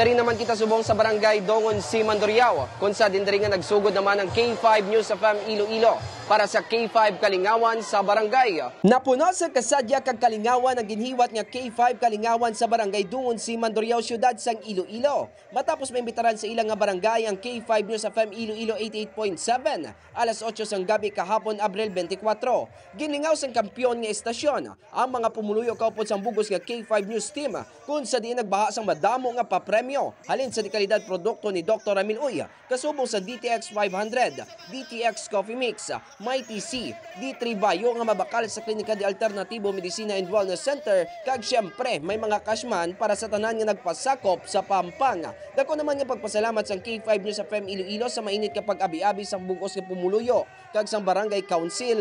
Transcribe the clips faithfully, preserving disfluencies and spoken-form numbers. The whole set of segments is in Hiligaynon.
Diri naman kita subong sa Barangay Dungon C, Mandurriao, kung sa dindiri nga nagsugod naman ang K five News F M Iloilo para sa K five Kalingawan sa Barangay. Napuna sa kasadya kag kalingawan ang ginhiwat nga K five Kalingawan sa Barangay Dungon C, Mandurriao, Siyudad sang Iloilo, matapos maimbitaran sa ila nga barangay ang K five News F M Iloilo eighty-eight point seven, alas otso sang gabi kahapon, Abril twenty-four. Ginlingaw sang kampiyon nga estasyon ang mga pumuluyo kaupod sang bug-os nga K five News Team, kung sa diin nagbaha sang madamo nga papremyo halin sa dekalidad produkto ni Doktor Ramil Uy, kasubong sa D T X five hundred, D T X Coffee Mix, Mighty C, D three Bio nga mabakal sa Klinika de Alternativo Medicina and Wellness Center, kag siyempre may mga cash man para sa tanan nga nagpasakop sa Pampanga. Dako naman nga pagpasalamat sang K five News F M Iloilo sa mainit nga pag-abi-abi sang bug-os nga pumuluyo kag sang Barangay Council.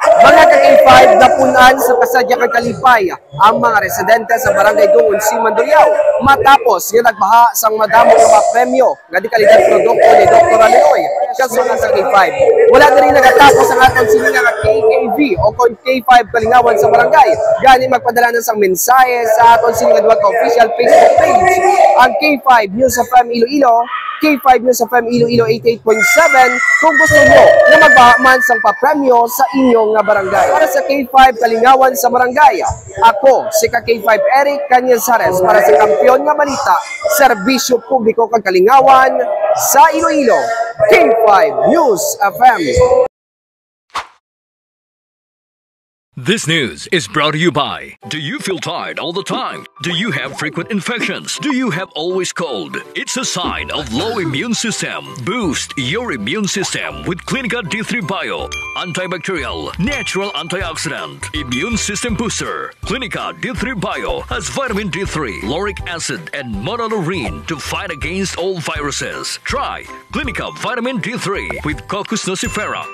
Mga ka-K five, napunan sa kasadya kag kalipay ang mga residente sa Barangay Dungon C, Mandurriao, matapos nga nagbaha sang madamo nga mga premyo nga dekalidad produkto ni Doktor Ramil Uy, kasubong sa K five. Wala diri nagatapos ang aton sini nga K K V o kon K five Kalingawan sa Barangay. Gani, magpadala na sang mensahe sa aton sini nga duha ka official Facebook page, ang K five News F M Iloilo, K five News F M Iloilo eighty-eight point seven, kung gusto nyo nga magbaha man sang papremyo sa inyo nga barangay. Para sa K five Kalingawan sa Barangay, ako si ka K five Eric Cañizares para sa Kampiyon nga Balita, Serbisyo Publiko kag Kalingawan sa Iloilo, K five News F M. This news is brought to you by: Do you feel tired all the time? Do you have frequent infections? Do you have always cold? It's a sign of low immune system. Boost your immune system with Clinica D three Bio, antibacterial, natural antioxidant, immune system booster. Clinica D three Bio has vitamin D three, lauric acid, and monolaurin to fight against all viruses. Try Clinica Vitamin D three with Cocos nucifera.